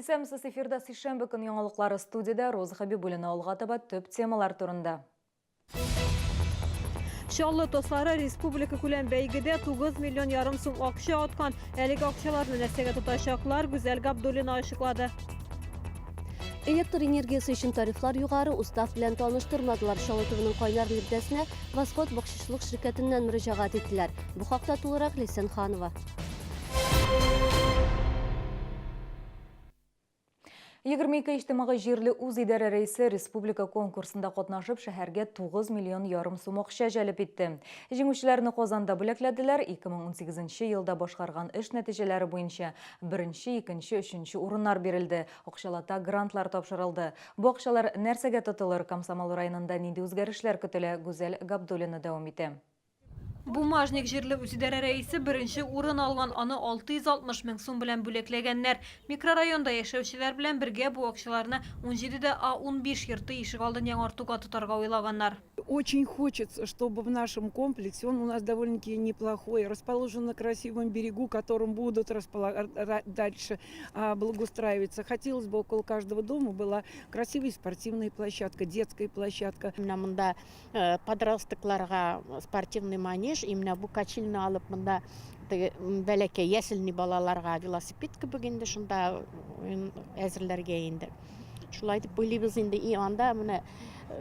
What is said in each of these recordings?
Исәнмесез, эфирда сишәмбе көн яңалыклары студиядә Роза Хәбибуллина алга таба төп темалар турында. Чаллы тослары республика күләм бәйгедә 9 миллион ярым сум акча откан. Әлеге акчаларны нәрсәгә тотачаклар, Гүзәл Габдуллина ачыклады. Электр энергиясе өчен тарифлар югары, устав белән таныштырмадылар. Чаллы төбенең кайнар элемтәсенә Восход бакчачылык ширкәтеннән мөрәҗәгать иттеләр. Бу хакта тулырак Ләйсән Ханова. 22 иҗтимагый җирле үзидарә рәисе республика конкурсында катнашып, шәһәргә 9 миллион ярым сум акча җәлеп итте. Җиңүчеләрне Казанда бүләкләделәр. 2018 елда башкарган эш нәтиҗәләре буенча беренче, икенче, өченче урыннар бирелде, акчалата грантлар тапшырылды. Бу акчалар нәрсәгә тотылыр, Комсомол районында нинди үзгәрешләр көтелә, Гүзәл Габдуллина дәвам итә. Бумажник җирле үзидарә рәисе беренче урын алган, аны 660 мең сум белән бүләкләгәннәр. Микрорайонда яшәүчеләр белән бергә бу акчаларны 17 дә А15 йорты ишегалдын яңартуга тотарга уйлаганнар. Очень хочется, чтобы в нашем комплексе, он у нас довольно-таки неплохой, расположен на красивом берегу, которым будут дальше благоустраиваться. Хотелось бы, около каждого дома была красивая спортивная площадка, детская площадка. Менә монда Подростокларга спортивный манеж, и менә бу качельны алып монда теге бәләкәй ясельный балаларга велосипед кебек инде шунда әзерләргә инде. Шулай дип уйлыйбыз инде. И анда менә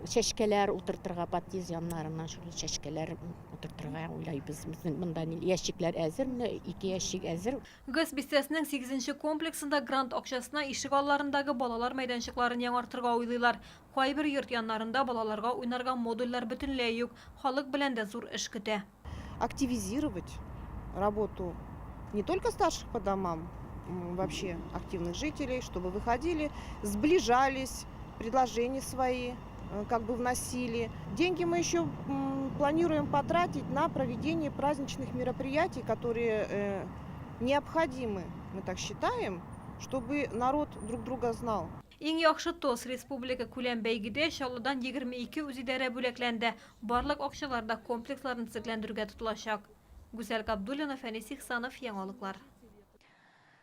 чәчкәләр утыртырга подъезд яннарына шул чәчкәләр утыртырга уйлыйбыз. Безнең монда ящиклар әзер, менә ике ящик әзер. ГЭС бистәсенең сигезенче комплексында грант акчасына ишек алларындагы балалар мәйданчыкларын яңартырга уйлыйлар. Кайбер йорт яннарында балаларга уйнарга модульләр бөтенләй юк. Халык белән дә зур эш көтә. Активизировать работу не только старших по домам, вообще активных жителей, чтобы выходили, сближались, предложения свои как бы вносили. Деньги мы еще планируем потратить на проведение праздничных мероприятий, которые необходимы, мы так считаем, чтобы народ друг друга знал. Иң яхшы ТОС республика күләм бәйгедә Чаллыдан 22 үзидарә бүләкләнде. Барлык акчалар да комплексларны төзекләндерүгә тотылачак. Гүзәл Габдуллина, Фәнис Ихсанов, Яңалыклар.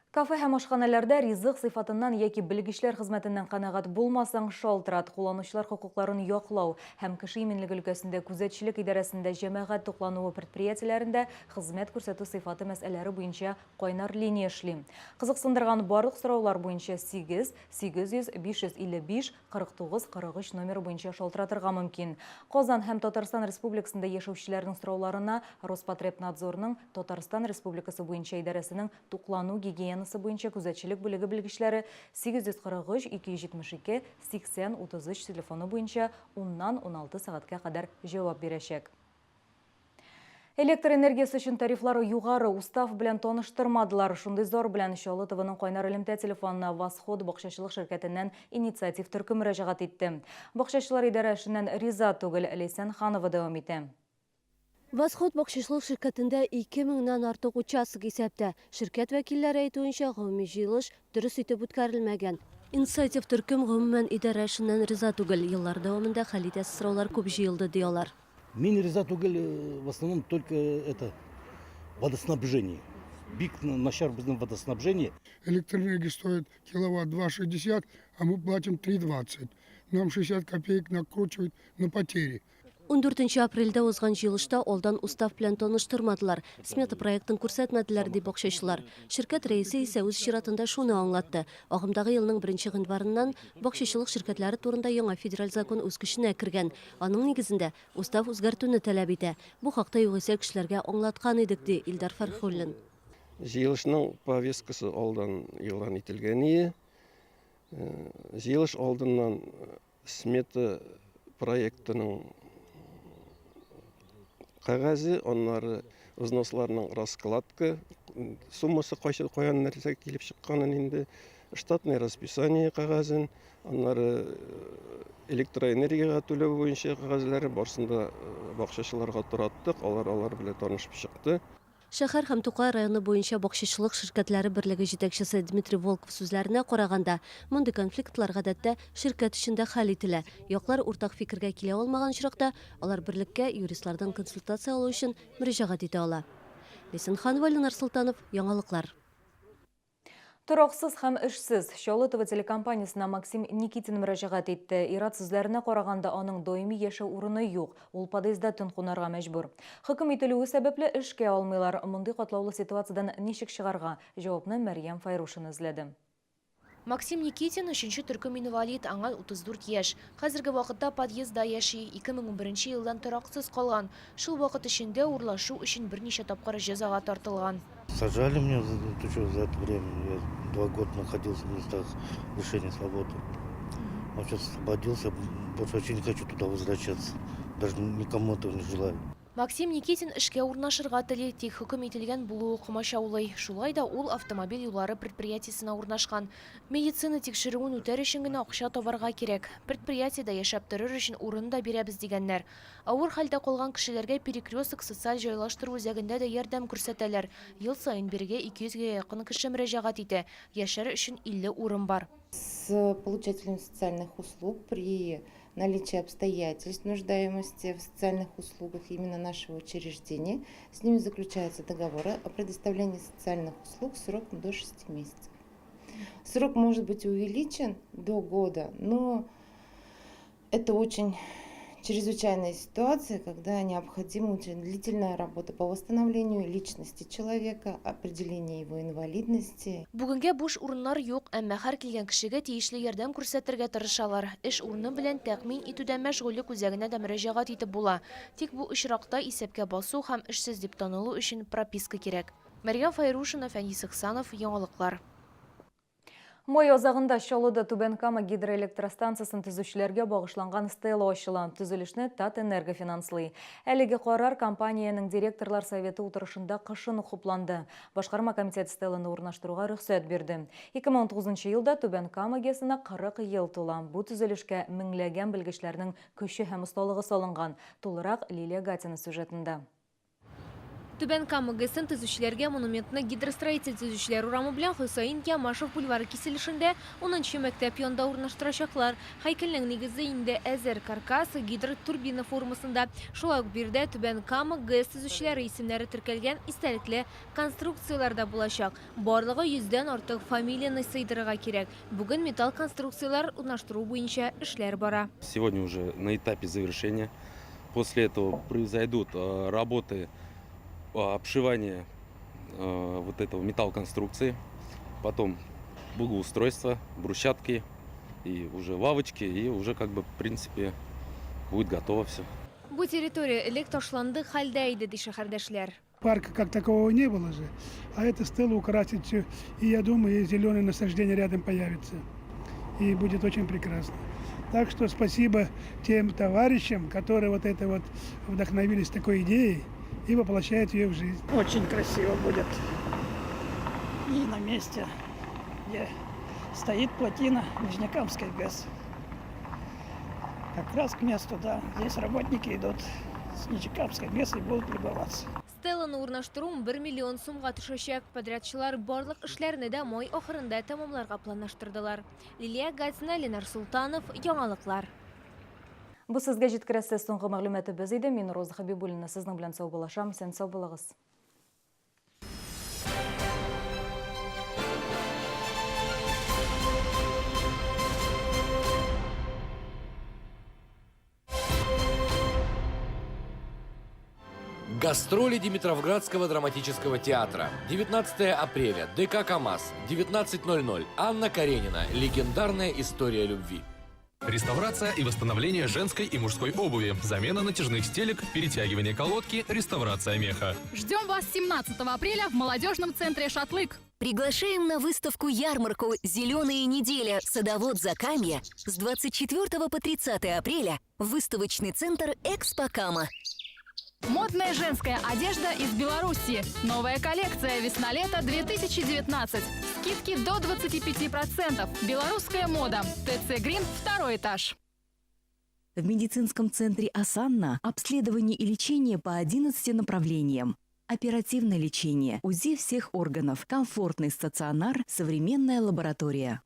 Кафе һәм ашханәләрдә ризык сыйфатыннан яки белгечләр хезмәтеннән канәгать булмасаң, шалтырат. Кулланучылар хокукларын яклау һәм кеше иминлеге өлкәсендә күзәтчелек идарәсендә җәмәгать туклануы предприятиеләрендә хезмәт күрсәтү сыйфаты мәсьәләре буенча Кайнар линия эшли. Кызыксындырган барлык сораулар буенча 8 800 555 49 43 номеры буенча шалтыратырга мөмкин. Казан һәм Татарстан Республикасында яшәүчеләрнең сорауларына Роспотребнадзорның Татарстан Республикасы буенча идарәсенең туклану гигиенасы буенча күзәтчелек бүлеге белгечләре 843 272 80 33 телефоны буенча уннан 16 сәгатькә кадәр җавап бирәчәк. Электр энергиясе өчен тарифлар югары, устав белән таныштырмадылар. Шундый зар белән Чаллы ТВның кайнар элемтә телефонына Восход бакчачылык ширкәтеннән инициатив төркем мөрәҗәгать итте. Бакчачылар идарә эшеннән риза түгел, Ләйсән Ханова дәвам итә. Восход бакчачылык ширкәтендә 2 меңнән артык участок исәптә. Ширкәт вәкилләре әйтүенчә, гомуми җыелыш дөрес итеп үткәрелмәгән. Инициатив төркем гомумән идарә эшеннән риза түгел. Еллар дәвамында хәл итәсе сораулар күп җыелды, ди алар. Мин риза түгел, в основном только это водоснабжение. Бик начар безнең водоснабжение. Электроэнергия стоит киловатт 2,60, а мы платим 3,20. Нам 60 копеек накручивают на потери. Ундүртенче апрельдә узган җыелышта алдан устав белән таныштырмадылар, смета проектын күрсәтмәделәр, ди бакчачылар. Ширкәт рәисе исә үз чиратында шуны аңлатты, агымдагы елның беренче гыйнварыннан бакчачылык ширкәтләре турында яңа федераль закон үз көченә кергән. Аның нигезендә, устав үзгәртүне таләп итә. Бу хакта югыйсә кешеләргә аңлаткан идек, ди Илдар Фәрхуллин. Җыелышның повесткасы алдан игълан ителгән ие. Җыелыш алдыннан смета проектының кәгазе, аннары взносларның раскладка, суммасы кайсы каян нәрсә килеп чыкканын инде, штатный расписание кәгазен, Аннары электроэнергиягә түләү буенча кәгазьләре барысын да бакчачыларга тараттык, алар алар белән танышып чыкты. Шәһәр һәм Тукай районы буенча бакчачылык ширкәтләре берлеге җитәкчесе Дмитрий Волков сүзләренә караганда, мондый конфликтлар, гадәттә, ширкәт эчендә хәл ителә. Яклар уртак фикергә килә алмаган очракта, алар берлеккә юристлардан консультация алу өчен мөрәҗәгать итә ала. Ләйсән Ханова, Ленар Солтанов, Яңалыклар. Тораксыз һәм эшсез. Чаллы ТВ телекомпаниясенә Максим Никитин мөрәҗәгать итте. Ир-ат сүзләренә караганда, аның даими яшәү урыны юк, ул подъездда төн кунарга мәҗбүр. Хөкем ителүе сәбәпле, эшкә алмыйлар. Мондый катлаулы ситуациядән ничек чыгарга? Җавапны Мәрьям Файрушина эзләде. Максим Никитин, өченче төркем инвалид, аңа 34 яшь. Хәзерге вакытта подъездда яши, 2011 елдан тораксыз калган. Шул вакыт эчендә урлашу өчен берничә тапкыр җәзага тартылган. Сажали меня за, за это время. Я 2 года находился в местах лишения свободы. Вот сейчас освободился, больше вообще не хочу туда возвращаться. Даже никому этого не желаю. Максим Никитин эшкә урнашырга тели, тик хөкем ителгән булуы комачаулый. Шулай да ул автомобиль юллары предприятиесенә урнашкан. Медицина тикшерүен үтәр өчен генә акча табарга кирәк. Предприятиедә яшәп торыр өчен урын да бирәбез дигәннәр. Авыр хәлдә калган кешеләргә Перекресток социаль җайлаштыру үзәгендә дә ярдәм күрсәтәләр. Ел саен бирегә 200 гә якын кеше мөрәҗәгать итә. Яшәр өчен 50 урын бар. С получателем социальных услуг при наличии обстоятельств нуждаемости в социальных услугах именно нашего учреждения, с ними заключаются договоры о предоставлении социальных услуг сроком до 6 месяцев. Срок может быть увеличен до года, но это очень чрезвычайная ситуация, когда необходима очень длительная работа по восстановлению личности человека, определению его инвалидности. Бүгенгә буш урыннар юк, әмма һәр килгән кешегә тиешле ярдәм күрсәтергә тырышалар. Эш урыны белән тәэмин итүдә мәшгульлек үзәгенә дә мөрәҗәгать итеп була. Тик бу очракта исәпкә басу һәм эшсез дип танылу өчен прописка кирәк. Мәрьям Файрушина, Фәнис Ихсанов, Яңалыклар. Май азагында Чаллыда Түбән Кама гидроэлектростанциясен төзүчеләргә багышланган стела ачыла. Төзелешне Татэнерго финанслый. Әлеге карар компаниянең директорлар советы утырышында кышын ук хупланды. Башкарма комитет стеланы урнаштыруга рөхсәт бирде. 2019 елда Түбән Кама ГЭСына 40 ел тула. Бу төзелешкә меңләгән белгечләрнең көче һәм осталыгы салынган. Тулырак Лилия Гатина сюжетында. Түбән Кама ГЭСын төзүчеләргә монументны Гидростроитель төзүчеләр урамы белән Хөсәен Ямашев бульвары киселешендә 10 мәктәп янында урнаштырачаклар. Һәйкәлнең нигезе инде әзер, каркас гидротурбина формасында. Шулай ук биредә Түбән Кама ГЭС төзүчеләре исемнәре теркәлгән истәлекле конструкцияләр дә булачак. Барлыгы йөздән артык фамилияне сыйдырырга кирәк. Бүген металл конструкцияләр урнаштыру буенча эшләр бара. Сегодня уже на этапе завершения. После этого произойдут работы по обшивания вот этого металлоконструкции, потом благоустройство, брусчатки и уже лавочки, и уже как бы в принципе будет готово все. Бу территория элек ташландык хәлдә иде, ди шәһәрдәшләр. Парка как такового не было же, а это стела украсит все. И я думаю, и зеленое насаждение рядом появится. И будет очень прекрасно. Так что спасибо тем товарищам, которые вот это вот вдохновились такой идеей и воплощают ее в жизнь. Очень красиво будет. И на месте, где стоит плотина Нижнекамской ГЭС. Как раз к месту, да. Здесь работники идут с Нижнекамской ГЭС и будут любоваться. Стеланы урнаштыру 1 миллион сумга төшәчәк. Подрядчылар барлык эшләрне дә май ахырында тәмамларга планлаштырдылар. Лилия Гатина, Ленар Султанов, Яңалыклар. Бу сезгә җиткерәсе соңгы мәгълүматыбыз иде. Мин Роза Хабибуллина сезнең белән саубуллашам. Исән сау булыгыз. Гастроли Димитровградского драматического театра. 19 апреля. ДК КАМАЗ. 19.00. Анна Каренина. Легендарная история любви. Реставрация и восстановление женской и мужской обуви, замена натяжных стелек, перетягивание колодки, реставрация меха. Ждем вас 17 апреля в молодежном центре «Шатлык». Приглашаем на выставку-ярмарку «Зеленая неделя. Садовод Закамья» с 24 по 30 апреля в выставочный центр «Экспо Кама». Модная женская одежда из Беларуси. Новая коллекция «Весна-лето 2019». Скидки до 25%. Белорусская мода. ТЦ «Грин», второй этаж. В медицинском центре «Асанна» обследование и лечение по 11 направлениям. Оперативное лечение, УЗИ всех органов, комфортный стационар, современная лаборатория.